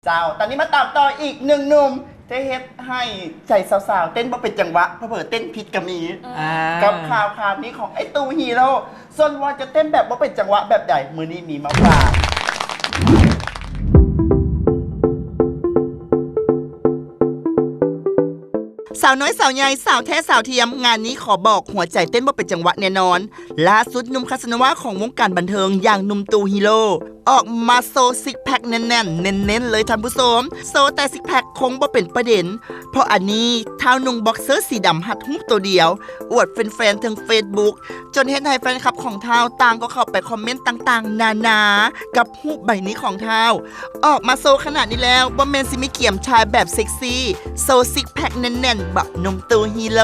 ເຈົ້າ ຕອນນີ້ມາຕາມຕໍ່ອີກໜຶ່ງໜຸ່ມ ທີ່ເຮັດໃຫ້ໃຈສາວໆ ເຕັ້ນບໍ່ເປັນຈັງຫວະ ເຜີໆເຕັ້ນຜິດກໍມີ ອ່າ ກັບຂ່າວໆນີ້ຂອງໄອ້ຕູ້ຮີໂຣ ສ່ວນວ່າຈະເຕັ້ນແບບບໍ່ເປັນຈັງຫວະແບບໃດ ມື້ນີ້ມີມາຝາກ. ສາວນ້ອຍສາວໃຫຍ່ ສາວແທ້ສາວທຽມ ງານນີ້ຂໍບອກ ຫົວໃຈເຕັ້ນບໍ່ເປັນຈັງຫວະແນ່ນອນ. ລ່າສຸດໜຸ່ມຄາສະໂນວາຂອງວົງການບັນເທີງ ຢ່າງໜຸ່ມຕູ້ຮີໂຣ ອອກມາໂຊຊິກແພັກແໜ້ນໆ ເນັ້ນໆເລີຍທ່ານຜູ້ຊົມ. ໂຊແຕ່ຊິກແພັກຄົງບໍ່ເປັນປະເດັນ ເພາະອັນນີ້ທ້າວນຸ່ງບັອກເຊີສີດຳຮັດຮູບໂຕດຽວ ອວດແຟນໆທາງເຟສບຸກ ຈົນເຮັດໃຫ້ແຟນຄລັບຂອງທ້າວຕ່າງກໍເຂົ້າໄປຄອມເມັນຕ່າງໆນານາ ກັບຮູບໃບນີ້ຂອງທ້າວ. ອອກມາໂຊຂະໜາດນີ້ແລ້ວ ບໍ່ແມ່ນຊິມີກຽມຖ່າຍແບບເຊັກຊີ ໂຊຊິກແພັກແໜ້ນໆບໍ ໜຸ່ມຕູ້ຮີໂຣ?